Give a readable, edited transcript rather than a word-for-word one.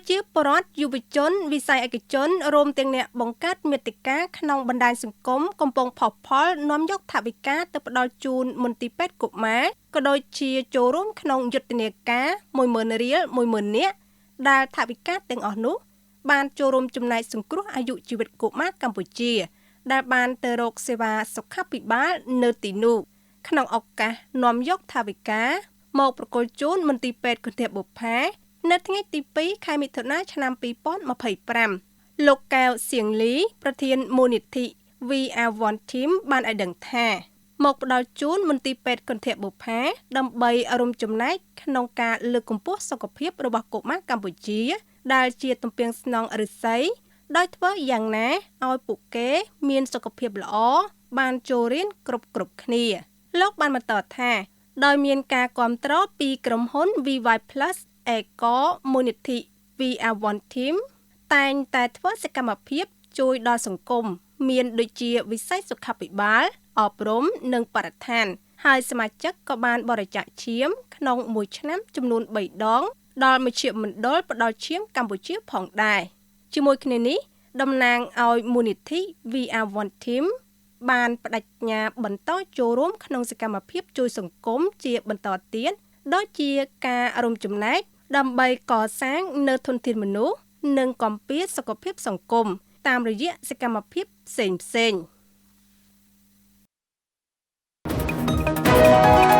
ប្រជាពលរដ្ឋយុវជនវិស័យឯកជនរួមទាំងអ្នកបង្កើតមាតិកាក្នុងបណ្ដាញសង្គមកំពុងផុសផុលនាំយកថវិកាទៅផ្ដល់ជូនមន្ទីរពេទ្យកុមារក៏ដូចជាចូលរួមក្នុងយុទ្ធនាការ10000រៀល10000នាក់ដែលថវិកាទាំងអស់នោះបានចូលរួមចំណែកសង្គ្រោះអាយុជីវិតកុមារកម្ពុជាដែលបានទៅរកសេវាសុខាភិបាលនៅទីនោះក្នុងឱកាសនាំយកថវិកាមកប្រគល់ជូនមន្ទីរពេទ្យគន្ធបុប្ផានៅថ្ងៃទី2ខែមិថុនាឆ្នាំ2025លោកកែវសៀងលីប្រធានមូលនិធិ VR1 Team បានឲ្យដឹងថាមកផ្ដល់ជូនមន្ទីរពេទ្យគន្ធបុប្ផាដើម្បីរួមចំណែកក្នុងការលើកកម្ពស់សុខភាពរបស់កុមារកម្ពុជាដែលជាទំពាំងស្នងឫស្សីដោយធ្វើយ៉ាងណាឲ្យពួកគេមានសុខភាពល្អបានចូលរៀនគ្រប់គ្នាលោកបានបន្តថាដោយមានការគាំទ្រពីក្រុមហ៊ុន VY Plus អេកមូលនិធិ VR1 Team តែងតែធ្វើសកម្មភាពជួយដល់សង្គមមានដូចជាវិស័យសុខាភិបាលអប់រំនិងបរិស្ថានហើយសមាជិកក៏បានបរិច្ចាគឈាមក្នុងមួយឆ្នាំចំនួន3ដងដល់មជ្ឈមណ្ឌលផ្ដល់ឈាមកម្ពុជាផងដែរជាមួយគ្នានេះតំណាងឲ្យមូលនិធិ VR1 Team បានប្តេជ្ញាបន្តចូលរួមក្នុងសកម្មភាពជួយសង្គមជាបន្តទៀតដូចជាការរួមចំណែកដើម្បីកសាងនូវធនធានមនុស្សនិងកម្ពះសុខភាពសង្គមតាមរយៈសកម្មភាពផ្សេងៗ។